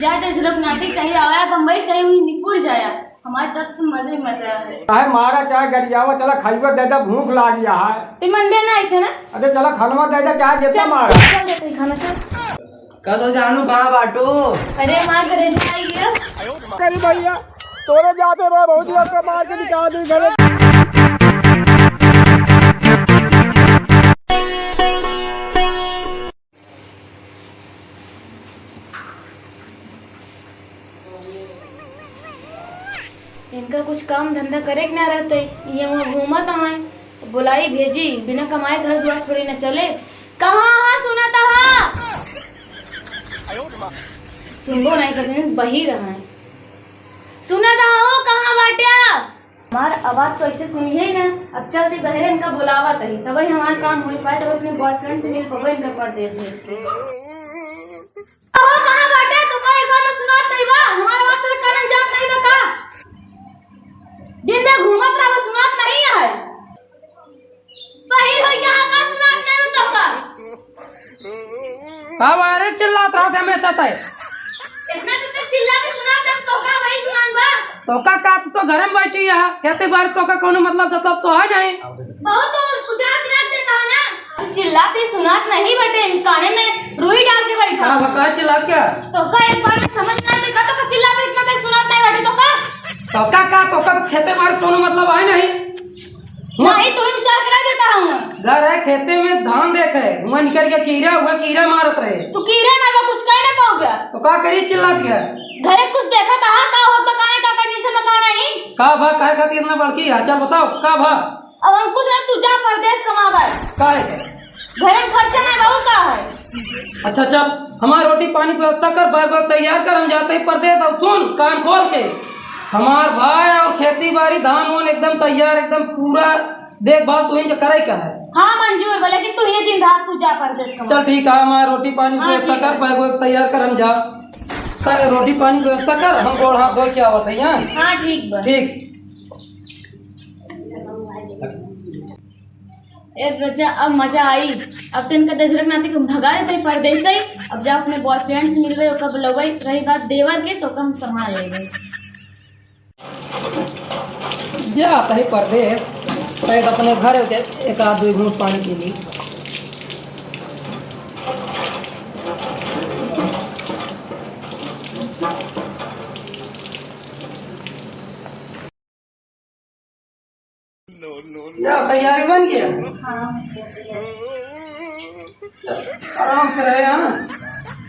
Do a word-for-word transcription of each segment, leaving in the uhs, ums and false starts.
जा दे जरूरत नाती, चाहे आवा बम्बई, चाहे वहीं निपुर जाया, हमारे तरफ से मजे ही मजा है। चाहे मारा, चाहे गरियावा, चला खाइबा दे दे, भूख लाग गया है। ते मन बे ना ऐसे ना। अरे चला खानवा दे दे, चाहे जितना चल, मारा। चल देते ही खाना, चल। का तो जानू कहाँ बाटू? अरे हमारे घरे से आई गिरा। अरे भैया, तोरे जाते रहे, बहुत ही आपका मार के निकाल दी घरे। इनका कुछ काम धंधा करे के ना रहते, ये वहाँ घूमत आए, बुलाई भेजी, बिना कमाए घर दुआर थोड़ी न चले। कहाँ हा सुनत हा? सुनबो नहीं करते, बही रहा है। सुनत हा हो, कहाँ बाट्या? हमार आवाज तो ऐसे सुनिए ही ना। अब चलते बहरे इनका बुलावा तही, तबही हमार काम हो पाए, तब अपने बॉयफ्रेंड से मिल पावे इनका परदेश भेज के। अहो, कहाँ बाटे? तोका एक बार में सुनात नहीं बा? हमार आवाज तोरे कानन जात नहीं बा का? दिन में घूमत रहबा, सुनात नहीं है? बहिर हो, यहाँ का सुनात नहीं हो तोका? का बारे चिल्लात रहत हमेशा तय? इतना, इतना चिल्ला के सुनात, अब तोका वही सुनान बा। तोका का, तू तो घर में बैठी है, खेती बाड़ी तोका कौनो मतलब, मतलब तो है नहीं। बहुत तो उजाड़ रख देता है ना। चिल्लाते सुनात नहीं बटे, काने में रुई डाल के बैठा। का बा, का चिल्लात क्या? तोका एक बार में समझ ना आते का, तोका चिल्लाते इतना तेज सुनात नहीं बटे, तोका? तोका का, तोका तो खेते बाड़ी कौनो मतलब है नहीं। नहीं, तू ही विचार करा देता हूँ। घर है, खेते में धान देखे, हुआ निकल के कीड़ा, हुआ कीड़ा मारत रहे। तू कीड़ा मारबा, कुछ कह ना पाऊगा। तो का करी चिल्लात गया? घरे कुछ देखा था, का होत बा, काहे का कंडीशन में का नहीं? का बा, काहे खातिर इतना बड़की है? चल बताओ, का बा? अब हम कुछ नहीं, तू जा परदेश कमाबस। काहे के? घरे में खर्चा नहीं, बहुत का है। अच्छा चल, हमार रोटी पानी की व्यवस्था कर, बैग वैग तैयार कर, हम जाते ही परदेश। अब सुन कान खोल के, हमार भाई और खेती बाड़ी धान वान एकदम तैयार, एकदम पूरा देखभाल तू इनके करे का है। हाँ मंजूर बा, लेकिन तू ये जिन रात तू जा परदेश कमा। चल ठीक है, हमार रोटी पानी की हाँ, व्यवस्था ठीक कर, है। बैग वैग तैयार कर, हम जा। त रोटी पानी की व्यवस्था कर, हम गोड़ हाथ धो के आवत है यहाँ। हाँ ठीक बा। ठीक। ए रजा, अब मजा आई। अब तो इनका दशरथ नाती को भगा देते हैं परदेस से। अब जा अपने बॉयफ्रेंड से मिलवे, ओकर बुलवई। रही बात देवर के, तो ओकर हम संभाल लेंगे। जा तही परदेस, शायद अपने घर के एक आध दो घूंट पानी पी ली। जा, तैयारी बन गया? हाँ, हो गया। आराम से रहे, हाँ?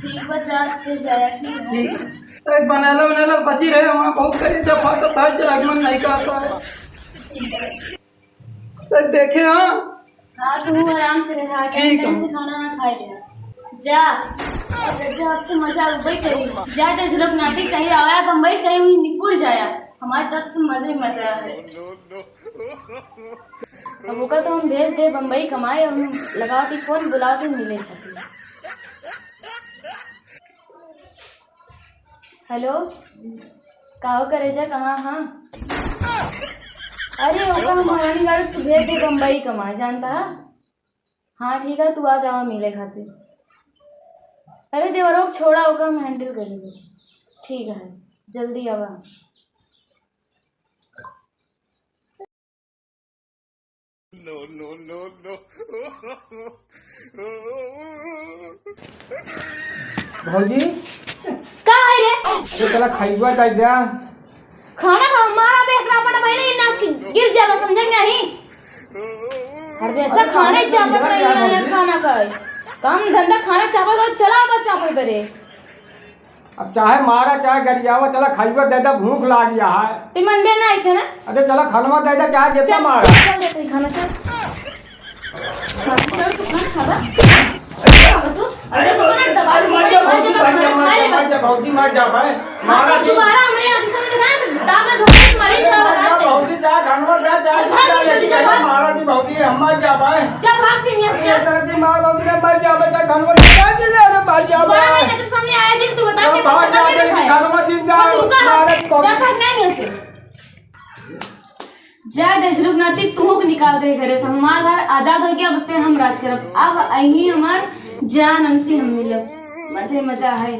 ठीक बा, जा, अच्छे से जाया, ठीक है? ठीक। तो एक बनेला, बनेला बची रहे, वहाँ बहुत करेजा फाटत है, जरा मन नहीं करता है। ठीक है। तो देखे, हाँ? हाँ, तू आराम से रहा, ठीक टाइम है। से खाना ना खाए ले। जा, अब जा, अब तो मजा उबे करी। जा, दशरथ नाती, चाहे आवा बम्बई, चाहे वहीं निपुर जाया। हमारे तरफ से मजे ही मजा है। अब ओका तो हम भेज दे बम्बई कमाए, हम लगावत ही फोन, बुलावत ही मिले खातिर। हेलो, का हो करेजा, कहाँ हाँ? अरे ओका हम हरानी गाड़ी तू भेज दे बम्बई कमाए, जानता है? हाँ ठीक है, तू आ जावा मिले खातिर। अरे देवरोक छोड़ा, ओका हम हैंडल कर लेंगे। ठीक है, जल्दी आवा। भौजी। का है रे? अरे चला खाइबा का द्या। खाना खा, मारा बे एकरा पटा पहले ही नाच के गिर जाला, समझे नहीं? हर वैसा खाने चापत रही है, खाना खाए। काम धंधा खाना चापत हो, चला बस चापत करे। अब चाहे मारा, चाहे गरियावा, चला खाइबा दे दे, भूख लाग गया है। ते मन बे ना ऐसे ना। अरे चला खानवा दे दे, चाहे जितना चल, मारा। चल देते ही खाना, चल। खाना, चल, तू खाना खाबा? खाबा तू? अरे, अरे, तू खाना दबा अरे, दे, मर जा, मर जा, भौजी, मर जा, मर जा, मर जा, भौजी, मर जा भाई। हाँ, मारा जी। दोबारा हमरे आगे सामने दिखाए, से दांत में ढोके मारे, अरे, जवाब मर जा, बताते। भौजी, चाहे खानवा दे, चाहे भाग, जितना जल्दी ले, जा, भाग। मारा जी, भौजी, हम मर जा भाई। जा, भाग फिर यहाँ से, ये जा। तरह की मार, भौजी, मैं मर जा, बच्चा, खानवा दे, चाहे जितना ले, मर जा दोबारा भाई। मेरे नजर सामने आया जी, तू बता के भाग पैसा जा, कब लेके खाया? खानवा दिन जा, तो तू रुका, मारा जी, भौजी। जा, भाग, नहीं, नहीं, ऐसे। जय दशरथ नाती, तुहू के निकाल दे घरे से। हमार घर आजाद हो गया, अब पे हम राज करब। अब अही हमार जान अंशी हम मिलब। मजे मजा है।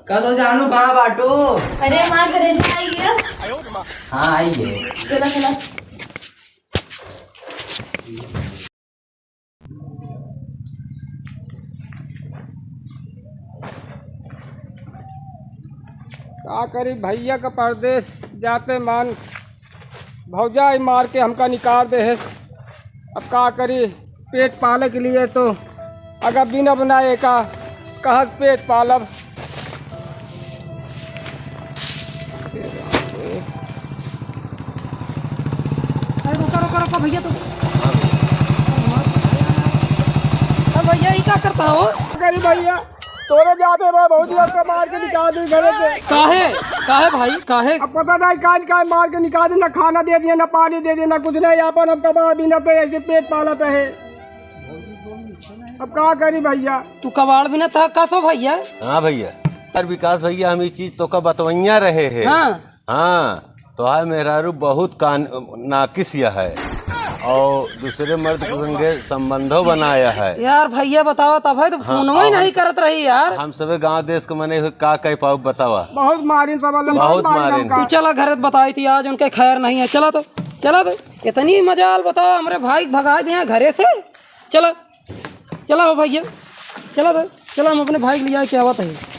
कहो जानू, कहाँ बाटू? अरे, हमार घरे से आई है। हाँ, आई है। चला, चला। का करी, भइया का परदेस जाते मान भौजाई मार के हमका निकाल दे है। अब का करी, पेट पाले के लिए तो अगर बिना बनाए का कहाँ से पेट पालब? अरे रुका, रुका, रुका भइया, तो अरे भइया, ई का करता हो? अरे भइया, तोरे जाते रहे, बहुत जोर से मार के निकाल दी घरे से। काहे? काहे भाई, काहे? अब पता नहीं काहे, काहे मार के निकाल दी, ना खाना दे दिया, ना पानी दे दिया, ना कुछ नहीं। अपन अब कमा भी ना तो ऐसे पेट पालत है। अब का करी भइया? तू कबाड़ भी ना था, का सो भइया? हाँ भइया, यार विकास भइया, हम ई चीज तोका बतवइया रहे हैं। हाँ। हाँ, तोहार मेहरारू बहुत कान-, नाकिस यह है और दूसरे मर्द के संगे संबंधो बनाया है। यार भइया बतावा, तब है तो हाँ, फोनवो ही अब नहीं हम करत रही यार। हम सबे गांव देश के मने हुए का कह पाऊ बतावा? बहुत मारिन सब, बहुत बहुत मारिन मारिन। हमका। तू चला घरे बताई थी आज उनके खैर नहीं है। चला तो, चला तो। इतनी मजाल बतावा, हमरे भाई के भगाए दे हैं घरे से। चला, चला हो भइया, चला तो, चला हम अपने भाई के लिया के आवत है।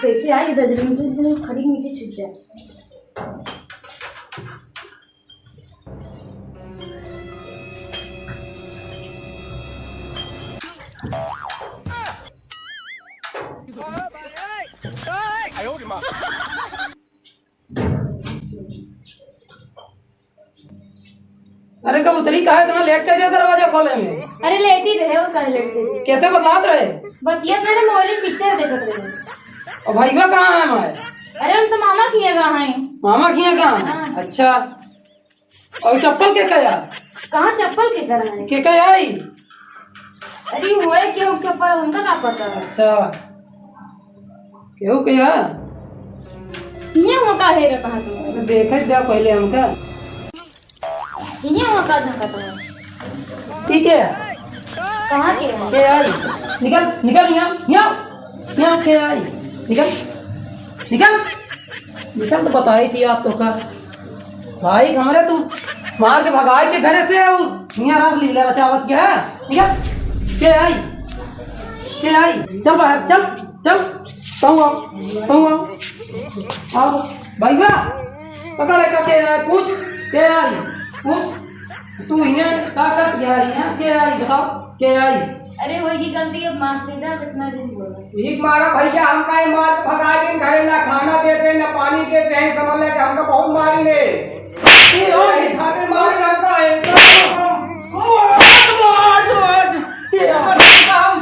कैसे आई इधर जरा, मुझे जरा खड़ी नीचे छुप जाए। अरे कबूतरी, काहे इतना लेट कर दिया दरवाजा खोले में? अरे लेट ही रहे, वो काहे लेट कर दिया? कैसे बतलात रहे? बतियत रहे, मोबाइल में पिक्चर देखत रहे। और भइया कहाँ है हमारे? अरे उन तो मामा किया गा हैं। मामा किया गा? हाँ। अच्छा। और चप्पल के का यार? कहाँ चप्पल के का है? के का आई? अरे, हुआ है केहू चप्पल, हमका का पता? अच्छा, केहू के यार? ये हुआ का है रे, कहाँ तुम? अरे, देखे जा पहले हमका। ये हुआ का झांका तुम? ठीक है। कहाँ के है? के आई? निकल, निकल यहाँ, यहाँ। यहाँ के आई? निकल, निकल, निकल तो बताई थी आप तो का। भाई हमरे तू मार के भगाए के घरे से और यहाँ रात लीला रचावत के है। निकल, के आई? के आई? चल बाहर, चल, चल। कहूँ आओ, कहूँ आओ। आओ, भइया, पकड़ के के आई? पूछ, के आई? पूछ। तू हियाँ का करत गया हियाँ? के आई बताओ, के आई? अरे होई की गलती, अब माफ दे दे, कितना दिन बोला। भीख मारा भइया, हमका ये मार के भगा के घरे ना खाना देते, ना पानी देते हैं, समझ ले कि हमका बहुत मारी ने। ये भाई खातिर मार के हमका है। मार, मार, मार। ये हम, हम,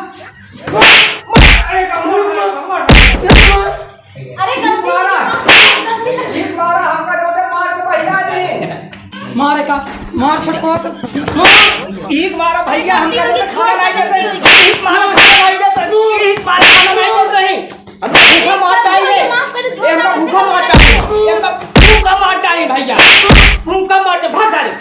अरे गलती हो गई, माफ कर दे, गलती लग गई। भीख मारा, हमका दो दे मार के भइया जी। मारे का, मार छटको तो, मार। भीख मारा भइया, हमका दो दे खाना नहीं देते। भीख मारा, खाना नहीं देते। भीख मारा, खाना नहीं देते। हमका भूखा मार चाहिए। माफ कर दे, छोड़ दे, हमका भूखा मार चाहिए। हमका भूखा मार चाहिए भइया। भूखा मार चाहिए, भाग जा रे।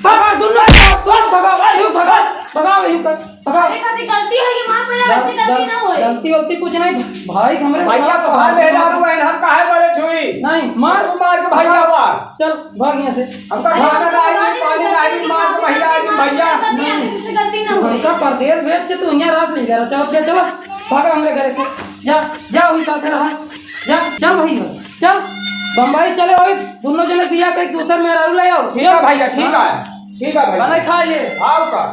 भाग, भाग, दूर रह, भाग, भाग, भाग, भाग, भाग, भाग। अरे, खातिर गलती होई, माफ कर दे, गल-, ऐसी गलती गल-, ना होई। गलती वलती कुछ नहीं, भाई हमरे भइया मार तो भाई कर मेहरारू है, हम काहे मरे छुई? नहीं, मार। तू मार के भइया मार। चल, भाग यहाँ से। हमका खाना नहीं, पानी नहीं, मार के भइया, भइया। गलती ना होई, ऐसी गलती ना होई। हमका परदेस भेज के तू यहाँ रात नहीं जा रहा, चल, चल, चल, भागा हमरे घरे से। जा, जा, वही साथे रहा। जा, चल भाई, चल। बम्बई चले, वही दोनों जने बिया के एक दूसर मेहरारू ले आओ। ठीक है भइया, ठीक है। ठीक है भइया। भले खा ले। आओ का?